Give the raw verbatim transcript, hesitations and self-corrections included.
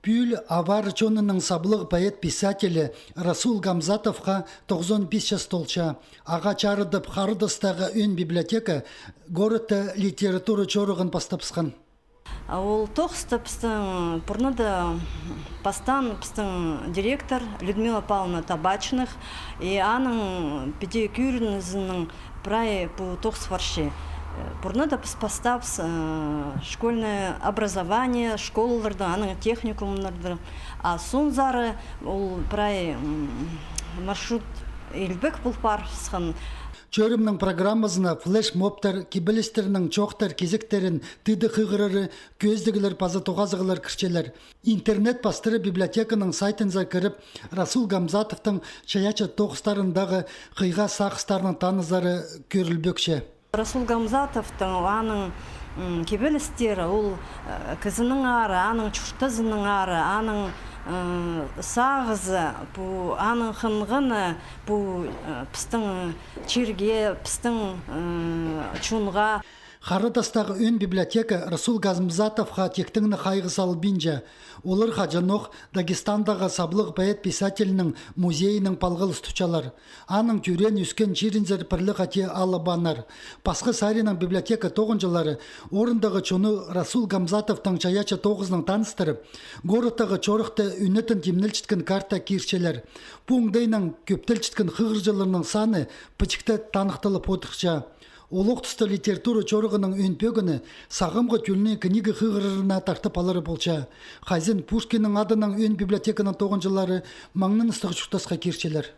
Пӱӱл авар чонының саблығ поэт-писателі Расул Гамзатовха тоғызон пис час толча. Ағаа чарыдып, Хара тастағы ӧӧн библиотека городта литература чорығын пастабысхан. Ол тоғысты пістің пурнада пастаан пістің директор Людмила Павловна Табачных, и аның піди кӧрінізінең прай пу тоғыс парча. Пурнада піс пастаабыс, э, школьное образование, школаларда, аның техникумнарда. А соонзары ол прай, м, маршрут илбек пол парыбысхан. Чӧрімнің программазына флешмобтар, кибелістернің чоохтар кизектерін тыыда хығырары, кӧзідіглер паза тоғазығлар кірчелер. Интернет пастыра библиотеканың сайтынзар кіріп, Расул Гамзатовтың чайаачы тоғыстарындағы хыйға сағыстарның танызары кӧрілбекче. Расул Гамзатовтың, аның, м, кибелістері, ол, э, кізінің ары, аның чуртазының ары, аның, э, сағызы, пу, аның хынғаны, пу, э, пістің чирге, пістің, э, чонға. Хара тастағы ӧӧн библиотека Расул Гамзатовха тиктең не хайғы салбинча. Олар хаҷанох Дагестандағы саблығ поэт-писательнің музейінең палғалыс тутчалар. Аның тӧреен-ӧскен чирінзер пірле хати алыбааннар. Пасха саринаң библиотека тоғынҷылары орындағы чонны Расул Гамзатовтың чайаачы тоғызынаң таныстырып, городтағы чорыхты ӱнетін тимнелчеткен карта кирчелер. Пу оңдайнаң кӧптелчеткен хығырҷыларның саны пічікте таныхталып одырча. Ол ох туста литература чорығының ӧӧн пӧгіні сағамғы тӧлні книга хығырарына тартып алары полча. Хайзын Пушкиннің адынаң ӧӧн библиотеканың тоғынҷылары маңнаныстығ чуртасха кирчелер.